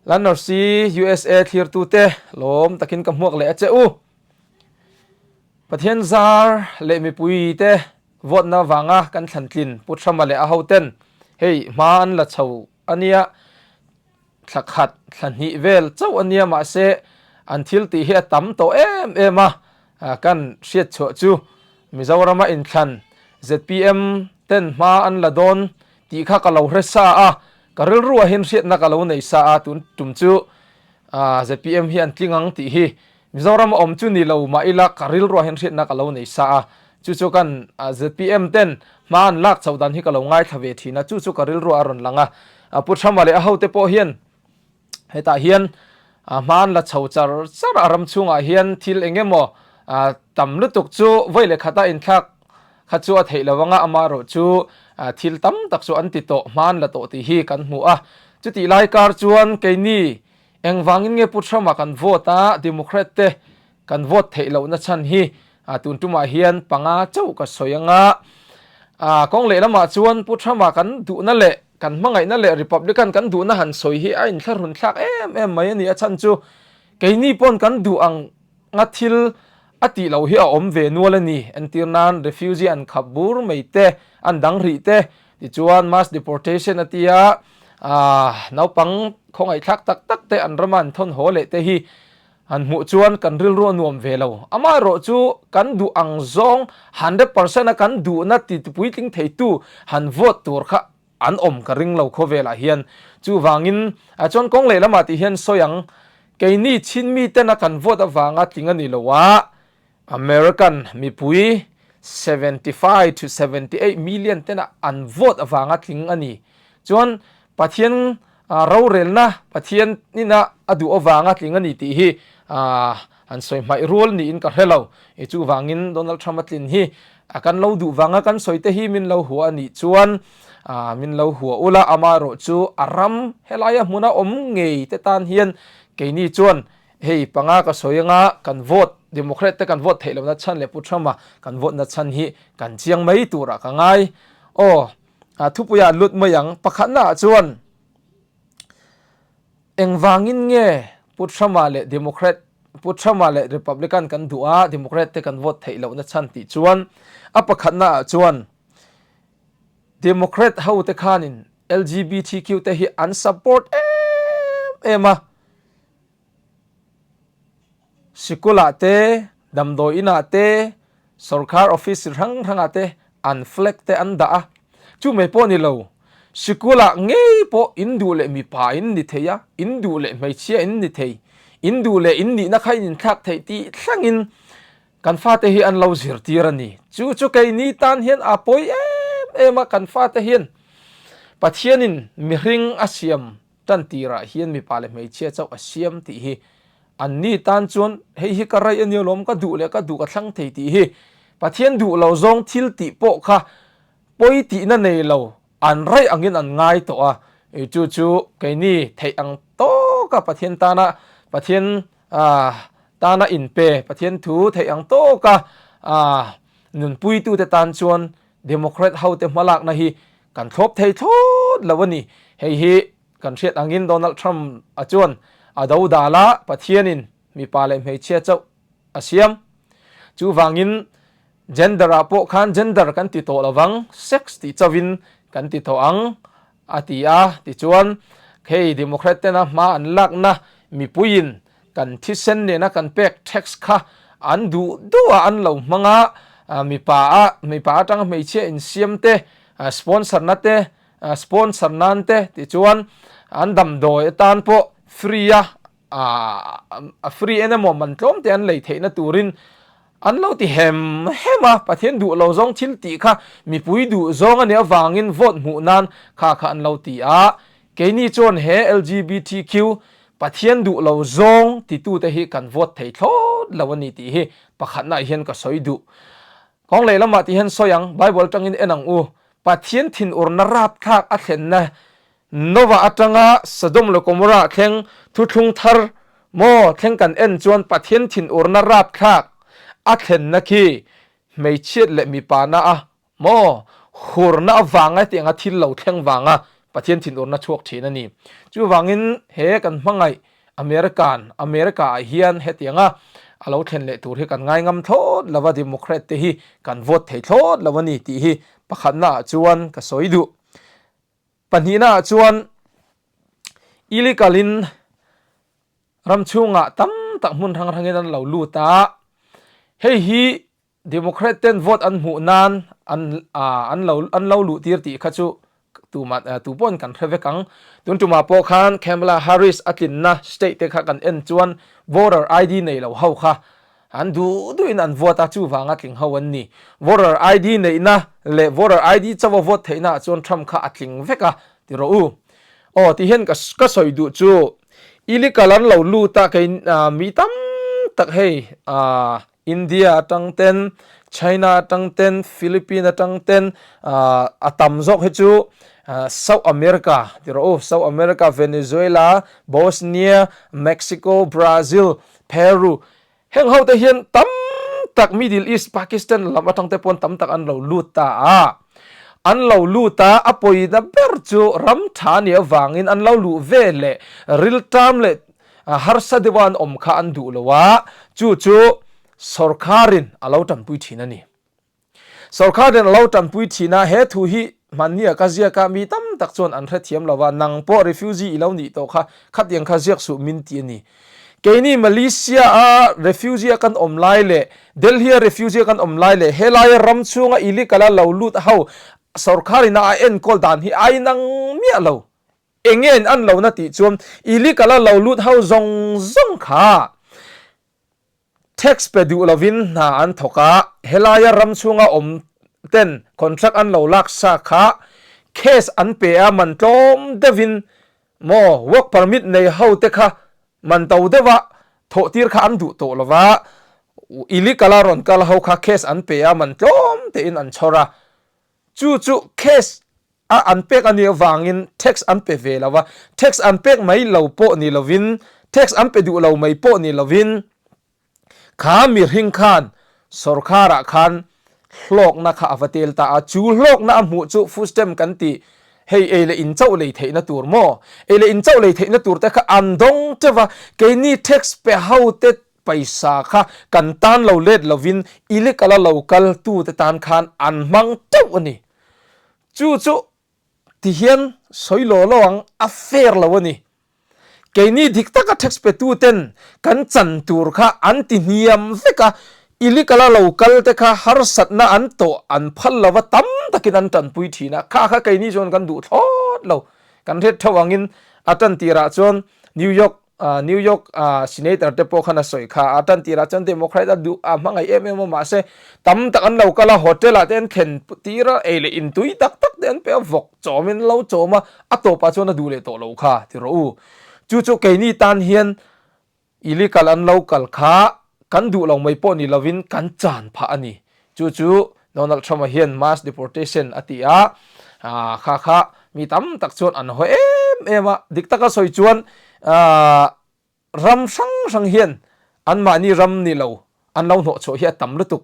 Lannersi USA thlirtute lawm takin ka hmuak leh a che u. Pathian zar leh mipuite vote-na vanga kan thlan tlin Pu Trump-a leh a hoten hei hma an la chho a nia, thla khat thla hnih vel chauh a nia mahse an thil tih hi a tam tawh em em a, kan hriat chhuah chu Mizorama inthlan zpm ten hma an la dawn tih kha ka lo hre sa a, ka rilruah hian hriatna ka lo nei sa a, tun tum chu zpm hi an tling ang tih hi Mizoram a awm chu ni lo mah ila ka rilruah hian hriatna ka lo nei sa a, chu chu kan zpm ten hma an lak chhoh dan hi ka lo ngaithla ve thin a, chu chu ka rilruah a rawn lang a. Pu Thrama leh a hote pawh hian hetah hian hma an la chho char char a, ram chhungah hian thil eng emaw tam lutuk chu vawi leh khata inthlak kha chu a theih lo anga amaherawh chu thil tam tak chu an ti tawh, hma an la tawh tih hi kan hmu a. Chutih lai kar chuan keini Engvangin nge Pu Trump-a kan vote a, Democrat te kan vote theih lohna chhan hi tun tumah hian panga chauh ka sawi anga, kawng lehlamah chuan Pu Trump-a kan duhna leh kan hmangaihna leh Republican kan duhna han sawi hi a inthlahrun thlak em em mai a ni. A chhan chu keini pawn kan duh ang nga thil a tih loh hi a awm ve nual a ni. Entir nan refugee an khap bur mai te, an dang rih te, tichuan mass deportation a tia naupang khawngaihthlak tak tak te an rama an thawn haw leh te hi han hmuh chuan kan rilru a nuam ve lo. Amaherawh chu kan duh ang zawng 100% a kan duhna ti puitling theitu han vote tur kha an awm ka ring lo khawvelah hian. Chuvangin chuan kawng lehlamah tih hian sawi ang, keini chin miten a kan vote avanga tling a ni lo a, American mipui 75 to 78 million tena an vote avanga tling a ni. Chuan Pathian rorelna, Pathian ina a duh avanga tling a ni tih hi an sawi hmaih rual niin ka hre lo. Chuvangin Donald Trump a tlin hi kan lo duh vanga kan sawi te hi min lo hua a nih chuan min lo hua ula, amaherawh chu a ram helaia hmuna awm ngei te tan hian keini chuan hei panga ka sawi anga kan vote Democrat te kan vote theih lohna chhan leh Pu Trump-a kan vote na chhan hi kan chiang mai turah ka ngai. Aw, thupuiah lut mai ang. Pakhatnaah chuan Engvangin nge Pu Trump-a leh Democrat, Pu Trump-a leh Republican kan duh a, Democrat te kan vote theih lohna chhan tih chuan a pakhatnaah chuan Democrat ho te khanin LGBTQ te hi an support em em a. Sikulah te, damdawi inah te, sorkar office hrang hrangah te an flag te an dah a, chu mai pawh ni lo, sikulah ngei pawh in duh leh mipa in ni thei a, in duh leh hmeichhia in ni thei, in duh leh in nihna kha in inthlak theih tih thlengin kan fate hi an lo zirtir a ni. Chu chu keini tan hian a pawi em em a, kan fate hian Pathianin mihring a siam Tan tirah hian mipa leh hmeichhia chauh a siam tih hi an ni tan chuan hei hi ka raih a nia lawm, ka duh leh ka duh ka thlang thei tih hi Pathian duh lo zawng thil tih pawh kha pawi tihna nei lo an raih angin an ngai tawh a, chu chu keini theih ang tawka Pathian tana Pathian tana inpe Pathian thu theih ang tawka nunpuitute tan chuan Democrat hote hmalakna hi kan thlawp thei thlawt lo a ni. Hei hi kan hriat angin Donald Trump a chuan a do dal a, Pathianin mipa leh hmeichhia chauh a siam. Chuvangin gender ah pawh khan gender kan ti tawh lovang, sex tih chauhin kan ti tawh ang a ti a. Tichuan hei Democrat tena hma an lakna mipuiin Kan thisen nena kan pek tax kha an duh duh a an lo hmang a, mipa a mipa atanga hmeichhia insiam te, sponsor na te, sponsor nan te tichuan an damdawi atan pawh free a a free en emaw man tlawm te an lei theihna turin an lo ti hem hem a, Pathian duh lo zawng thil tih kha mipui duh zawng a nih avangin vote hmuh nan kha kha an lo ti a, Keini chuan he LGBTQ Pathian duh lo zawng titute hi kan vote thei thlawt lo a ni tih hi pakhatnaah hian ka sawi duh. Kawng lehlamah ti hian sawi ang, Bible atangin en ang u, Pathian thinurna rapthlak a thlenna Noah atanga Sodom leh Gomorrah thleng thuthlung thar maw thleng kan en chuan Pathian thinurna rapthlak a thlenna khi hmeichhiat leh mipa na a Maw? Hurna avanga hetianga thil lo thleng vanga Pathian thinurna chhuak thin a ni. Chuvangin he kan hmangaih American, America ah hian hetianga a lo thlen leh tur hi kan ngai ngam thlawt lo a, Democrat te hi kan vote thei thlawt lo a ni tih hi pakhatna ah chuan ka sawi duh. Pahnihna ah chuan illegal in ram chhungah tam tak hmun hrang hrangin an lo lut a, hei hi Democrat ten vote an hmuh nan an an lo an lo luh tir tih kha chu tumah tu pawhin kan hre vek ang. Tun tumah pawh khan Kamala Harris a tlinna state te kha kan en chuan voter ID nei lo ho kha an duh duhin an vote a, chuvanga tling ho an ni. Voter ID neihna leh voter ID chauha vote theihna ah chuan Trump kha a tling vek a ti rawh u. Aw ti hian ka ka sawi duh chu illegal an lo lut a kei mi tam tak hei India atang ten, China atang ten, Philippine atang ten a tam zawk hi chu South America ti rawh u, South America, Venezuela, Bosnia, Mexico, Brazil, Peru heng ho te hian tam tak Middle East, Pakistan lam atang te pawn tam tak an lo lut ta a. An lo lut a, a pawina ber chu ram tha nih avangin an lo luh ve leh riltam leh Harsa deuha an awm kha an duh lo a, chu chu sawrkharin a lo tanpui thin a ni. Sawrkharin a lo tanpui thin a, he thu hi hmannia ka ziak a, mi tam tak chuan an hrethiam lo a, nang pawh refugee i lo nih tawh kha, khatiang kha ziak suh min ti a ni. Keini Malaysia a refugee a kan awm lai leh Delhi a refugee a kan awm lai leh helaia ram chhunga illegal a lo lut ho sawrkharin a a enkawl dan hi a inang miah lo. Enge in an lohna tih chuan illegal a lo lut ho zawng zawng kha tax pe duh lovin hna an thawk a, helaia ram chhunga awm ten contract an lo lak sa kha case an pe a man tlawm deuhin maw work permit nei ho te kha man to deuha thawh tir kha an duh tawh lova illegal a rawn kal ho kha case an pe a man tlawm tein an chhawr a, chu chu case a an pek a nih avangin tax an pe ve lo a, tax an pek mai lo pawh ni lovin, tax an pe duh lo mai pawh ni lovin kha mihring khan sawrkharah khan hlawkna kha a va tel ta a, chu hlawkna a hmuh chu food stamp kan tih hei ei leh in chauh lei theihna tur maw, ei leh in chauh lei theihna tur te kha an dawng teuh a, keini tax pe ho te paisa kha kan tan lo let lovin illegal a lo kal tute tan khan an hmang teuh a ni. Chu chu ti hian sawi law law ang, a fair lo a ni. Keini dik taka tax petu ten kan chan tur kha an ti hniam vek a, illegal a lo kal te kha harsatna an tawh an phal lo va tam takin an tanpui thin a, kha kha keini chuan kan duh thlawt lo. Kan hret theuh angin a tan tirah chuan New York New York Senator te pawh khan a sawi kha a tan tirah chuan Democrat a duh a hmangaih em em a mahse tam tak an lo kal a hotel ah te an thlen tir a ei leh in tui tak tak te an pe a vawk chawm in an lo chawm a a tawpah chuan a duh leh tawh lo kha ti rawh u chu chu keini tan hian illegal an lo kal kha kan duh lo mai pawh ni lovin kan chan phah a ni chu chu Donald Trump a hian mass deportation a ti a kha kha mi tam tak chuan an haw em em a dik taka sawi chuan ram hrang hrang hian anmahni ram ni lo an lo hnawh chhuah hi a tam lutuk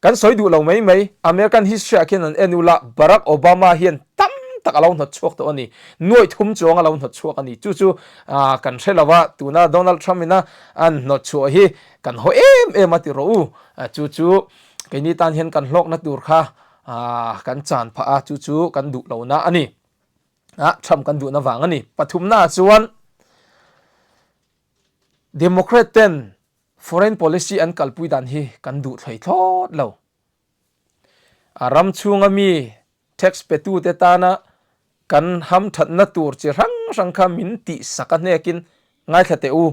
kan sawi duh lo mai mai American history ah khian an en ula Barack Obama hian tam tak a lo hnawt chhuak tawh a ni nuaih thum chuang a lo hnawt chhuak a ni chu chu kan hre lo a tuna Donald Trump ina an hnawt chhuah hi kan haw em em a ti rawh u chu chu Keini tan hian kan hlawkna tur kha kan chan phah a, chu chu kan duh lohna a ni. Trump kan duhna vang a ni. Pathumna chuan Democrat ten foreign policy an kalpui dan hi kan duh thlei thlawt lo. A ram chhunga mi Tax petute tana kan hamthatna tur chi hrang hrang kha min tihsak a hnekin ngaithla teh u.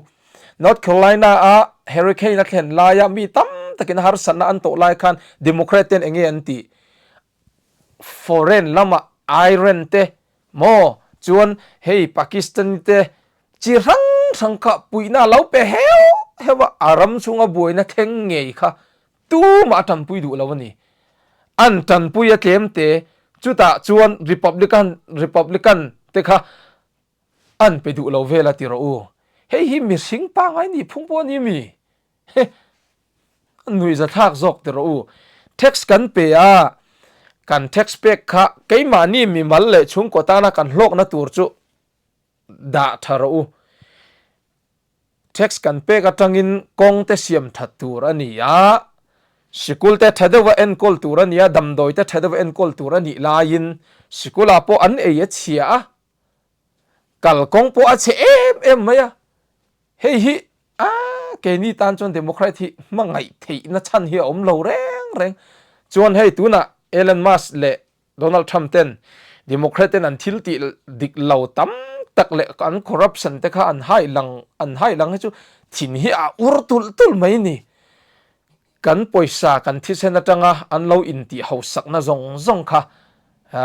North Carolina-a hurricane a thlen laia mi tam takin harsatna an tawh lai khan Democrat ten enge an tih? Foreign lama Iran te maw chuan hei Pakistan te chi hrang hrang kha puihna a lo pe heuh heuh a, a ram chhunga buaina thleng ngei kha Tumah a tanpui duh lo a ni. An tanpui a tlem te, chutah chuan Republican Republican te kha an pe duh lo vel a ti rawh u. Hei hi mihring pangngai nih phung pawh a ni mi? He, nuihza thlak zawk ti rawh u. Tax kan pe a, Kan tax pek kha keimahni mimal leh chhungkaw tana kan hlawkna tur chu dah tha rawh u. Tax kan pek atangin kawng te siam that tur a ni a, sikul te tha deuha enkawl tur a ni a, damdawi te tha deuha enkawl tur a nih laiin sikulah pawh an ei a chhia a, kalkawng pawh a chhe em em mai a. Hei hi a keini tan chuan Democrat hi hmangaih theihna chhan hi a awm lo reng reng. Chuan hei tunah Elon Musk leh Donald Trump ten Democrat ten an thil tih dik lo tam tak leh an corruption te kha an hai lang an hai lang hi chu thin hi a ur tulh tulh mai ni. Kan pawisa kan thisen atanga an lo intih hausakna zawng zawng kha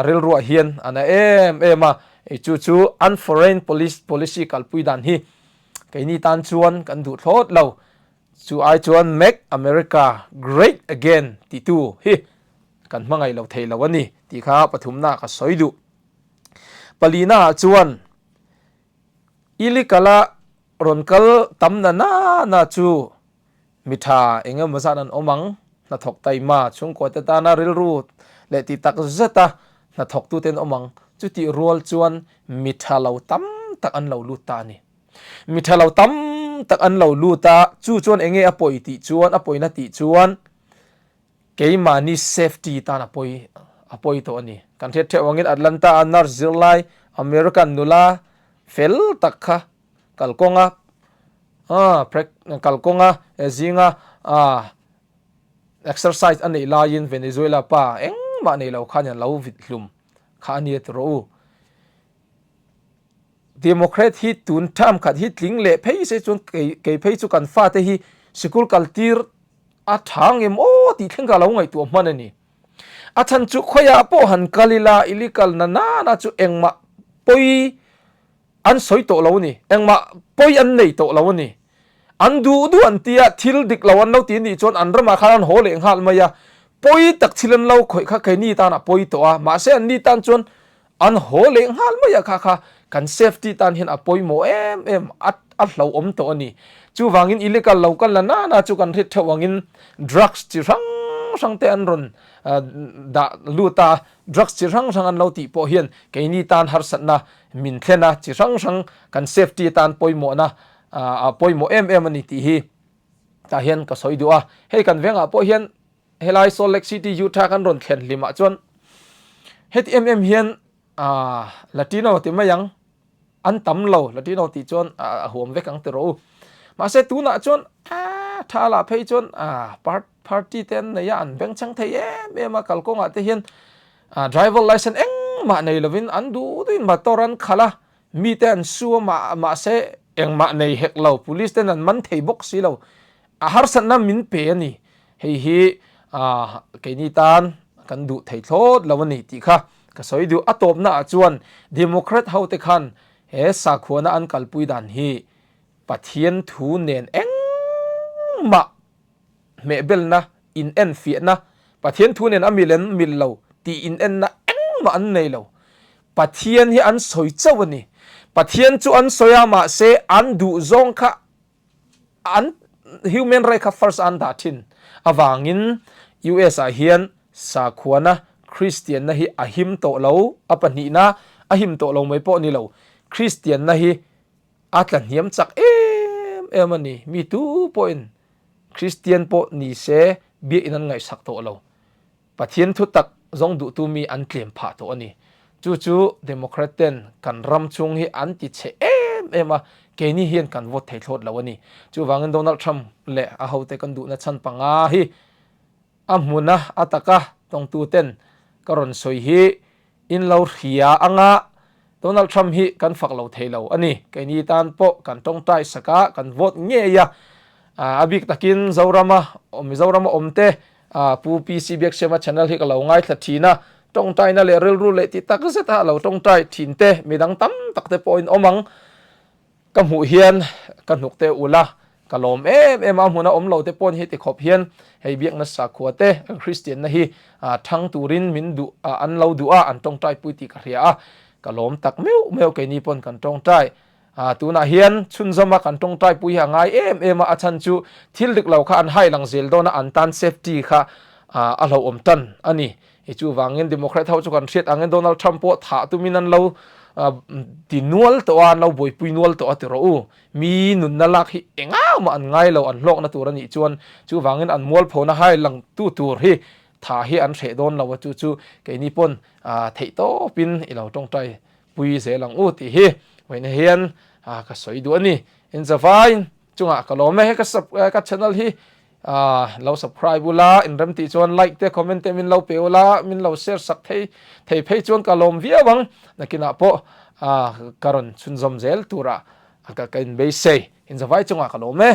rilruah hian a na em em a, chu chu an foreign policy kalpui dan hi keini tan chuan kan duh thlawt lo. Chu ai chuan Make America Great Again titu hi kan hmangaih lo thei lo a ni tih kha pathumna ka sawi duh. Palina ah chuan Ilikala rawn kal tam na na na chu mi tha eng emaw zat an awm ang, hnathawk taima chhungkaw te tana rilru leh ti tak zeta hnathawktute an awm ang, chutih rual chuan mi tha lo tam tak an lo lut ta a ni. Mi tha lo tam tak an lo lut a, chu chuan eng nge a pawi tih chuan, a pawina tih chuan keimahni safety tan a pawi a pawi tawh a ni. Kan hriat theuh angin Atlanta a nurse zirlai American nula fel tak kha kalkawnga ah kalkawnga zinga ah exercise a neih laiin Venezuela pa engmah nei lo khan an lo vit hlum kha a nia tawh rawh u. Democrat hi tun term khat hi tling leh phei se chuan kei kei phei chu kan fate hi sikul kal tir a tha ngem aw tih thleng ka lo ngaihtuah hman a ni. A chhan chu khawiah pawh han kal ila illegal na nana chu engmah pawi an sawi tawh lo a ni, engmah pawi an nei tawh lo a ni. An duh duh an tia thil dik lo an lo ti nih chuan an ramah khan an haw leh nghal mai a, pawi tak thil an lo khawih kha keini tan a pawi tawh a, mahse an ni tan chuan An haw leh nghal mai a kha kha kan safety tan hian a pawimawh em em a a hlauhawm tawh a ni. Chuvangin illegal lo kal la na na chu kan hrit theuh angin drugs chi hrang hrang te an rawn dah lut a, drugs chi hrang hrang an lo tih pawh hian keini tan harsatna min thlen a, chi hrang hrang kan safety atan pawimawhna a pawimawh em em a ni tih hi tah hian ka sawi duh a. Hei kan vengah pawh hian Helai Salt Lake City Utah kan rawn thlen hlimah chuan heti em em hian Latino ti mai ang an tam lo Latino tih chuan a huam vek ang ti rawh u. Mahse tunah chuan tha lah phei chuan party te an nei a an bengchheng thei em em a kalkawngah te hian driver license engmah nei lovin an duh duhin motor an khalh a mite an su a mahse engmah nei hek lo police ten an man thei bawk si lo a harsatna min pe a ni. Hei hi keini tan kan duh thei thlawt lo a ni tih kha ka sawi duh. A tawpna ah chuan Democrat ho te khan he sakhuana an kalpui dan hi Pathian thu nen engmah hmehbelna, inenfiahna, Pathian thu nen a mil en mil lo tih inenna engmah an nei lo. Pathian hi an sawi chauh a ni. Pathian chu an sawi a mahse an duhzawng kha an human right kha first an dah thin avangin US ah hian sakhuana Christian na hi a him tawh lo a pahnihna a him tawh lo mai pawh ni lo Christian na hi a tla hniam chak em em a ni mi tu pawhin Christian pawh ni se biakin an ngaihsak tawh lo. Pathian thu tak zawng duhtu mi an tlem phah tawh a ni. Chu chu Democrat ten kan ram chhung hi an ti chhe em em a, keini hian kan vote thei thlawt lo a ni. Chuvangin Donald Trump leh a hote kan duhna chhan panga hi a hmuna a taka tawngtu ten ka rawn sawi hi In lo hria anga Donald Trump hi kan fak lo thei lo a ni. Keini tan pawh kan tawngtai sak a, kan vote ngei a. A bik takin Zorama, Mizorama awmte Pu PC Biaksiama channel hi ka lo ngaithla thin a. Tawngtaina leh rilru leh ti tak zet a lo tawngtai thin te midang tam tak te pawhin awm ang. Ka hmuh hian ka hnuk te ulh a, ka lawm em em a, a hmuna awm lo te pawn heti khawp hian hei biakna sakhua te kan Kristianna hi thang turin min duh an lo duh a, an tawngtai pui tih ka hria a, ka lawm tak meuh meuh keini pawn kan tawngtai. Tunah hian chhunzawma kan tawngtai pui hi a ngai em em a, a chhan chu thil dik lo kha an hai lang zel dawn a, an tan safety kha a hlauhawm tan a ni. I chuvangin Democrat ho chu kan hriat angin Donald Trump pawh thah tumin an lo ti nual tawh a, an lo buaipui nual tawh a ti rawh u. Mi nunna lak hi engah mah an ngai lo, an hlawkna tur a nih chuan chuvangin an mualphona hai langtu tur hi tha hi an hreh dawn lo a, chu chu keini pawn theih tawpin i lo tawngtai pui zel ang u tih hi vawiin hian ka sawi duh a ni. Inzavain chungah ka lawm e, he ka channel hi lo subscribe ula, inrem tih chuan like te comment te min lo pe ula, min lo share sak thei thei phei chuan ka lawm viau ang. Nakinah pawh ka rawn chhunzawm zel turah ka inbeisei. Inzavai chungah ka lawm e.